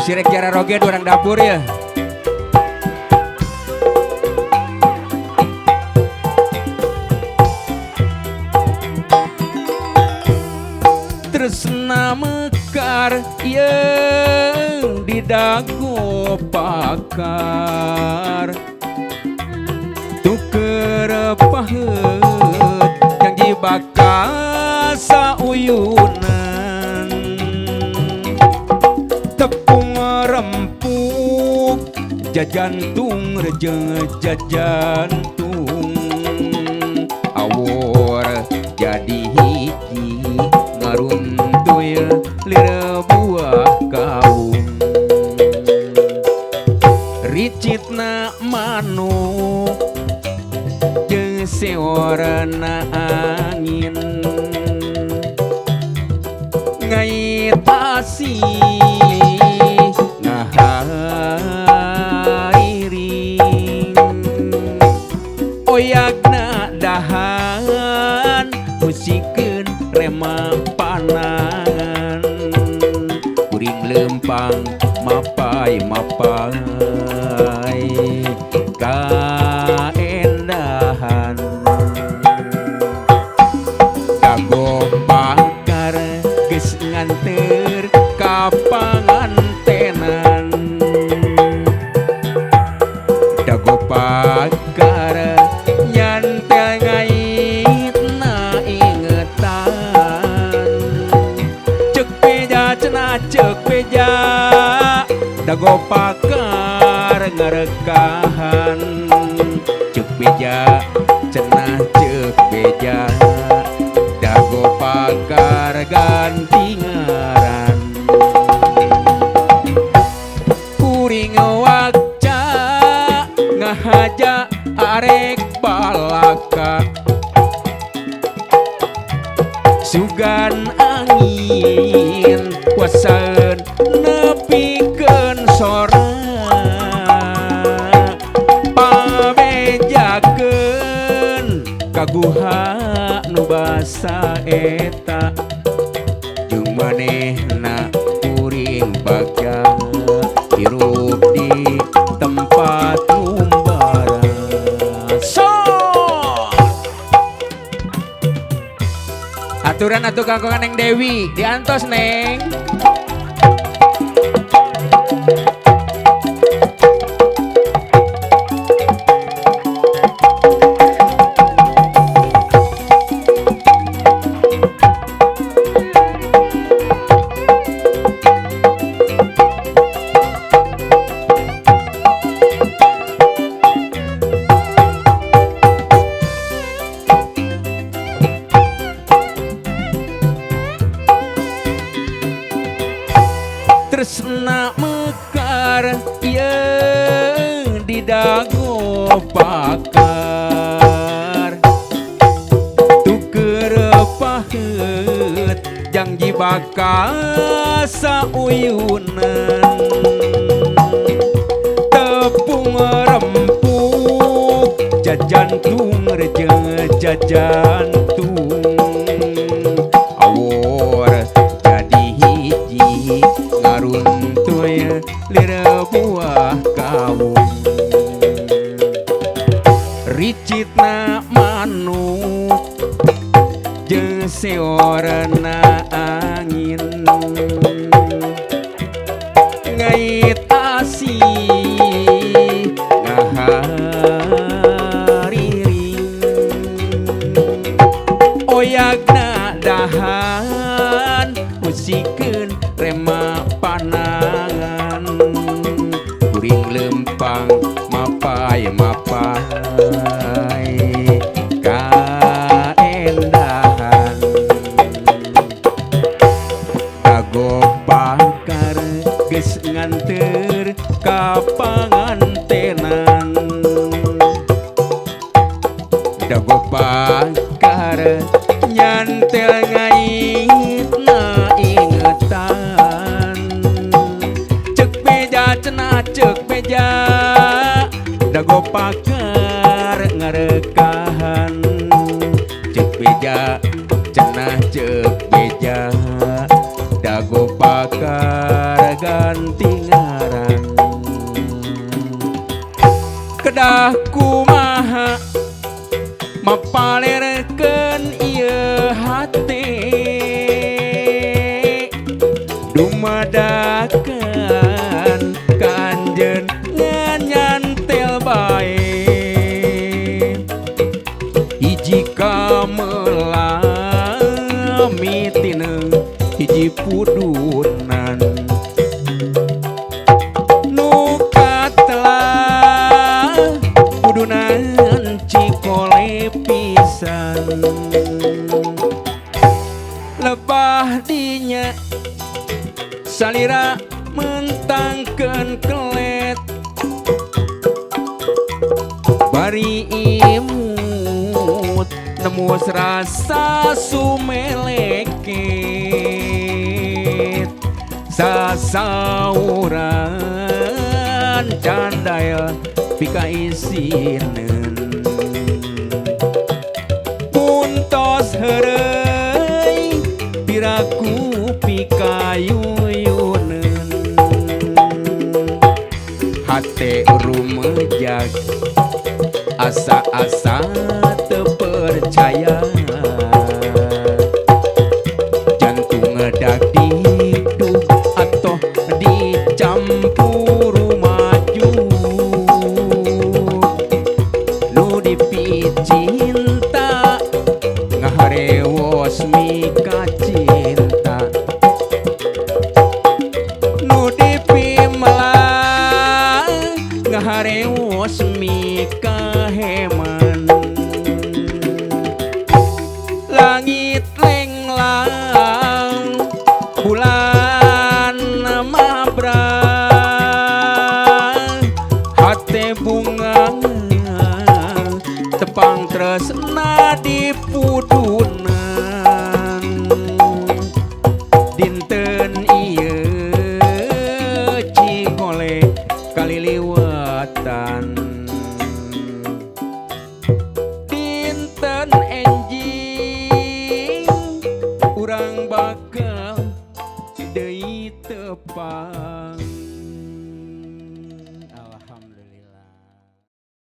Sirek jara roge orang dapur ya. Tresna mekar yang di dago pakar, tuker paheut janji bakal sauyunan. Tepung rempuk jajantung rejeng jajantung, awor jadi hiji ngaruntuy lira buah kaum. Ricitna manuk jeung seorana angin, ngait asih ngahairing. Oyagna dahan musikeun rema panangan, kuring lempang mapai mapai kaendahan. Dago bakar geus nganteur ka pangantenan, dago bakar nyantel ngaitna ingetan. Cek beja cenah cek beja, dago pakar ngarekahan. Cek beja cenah cek beja, dago pakar ganti ngaran. Kuring wakca ngahaja arek balaka, sugan angin kuasaeun nepikeun sora. Pabejakeun kaguha nu basa eta, jeung manehna kuring bagja hirup di tempat ngumbara. So aturan atuh kangkongan Neng Dewi diantos Neng. Tresna mekar yang di dago pakar, tuker paheut janji bakal sauyunan. Tepung rempuk jajantung rejeng jajantung, awor jadi hiji ngaruntuy lira buah kaum. Ricitna manuk jeung seorana angin, ngait asih ngahariring. Oyagna dahan musikeun rema panangan, kuring lempang mapai mapai kaendahan. Dago bakar geus nganteur ka pangantenan, dago bakar nyantel ngaitna ingetan. Cek beja cenah cek beja, dago pakar ngarekahan. Cek beja cenah cek beja, dago pakar ganti Pudunan nu katelah Pudunan Cikole pisan. Lebah dinya salira mentangkeun kelet, bari imut nembus rasa sumeleket. Sasauran candael pikaisineun, mun tos heureuy piraku pikayuyuneun. Hate rumejag asa-asa teu percaya, jantung ngedag didug atau dicampur maju. Nu dipicinta ngaharewos mika cinta, nu dipimelah ngaharewos mika heman. Langit lenglang, bulan mabra, hate bunga tepang tresna di Pudunan.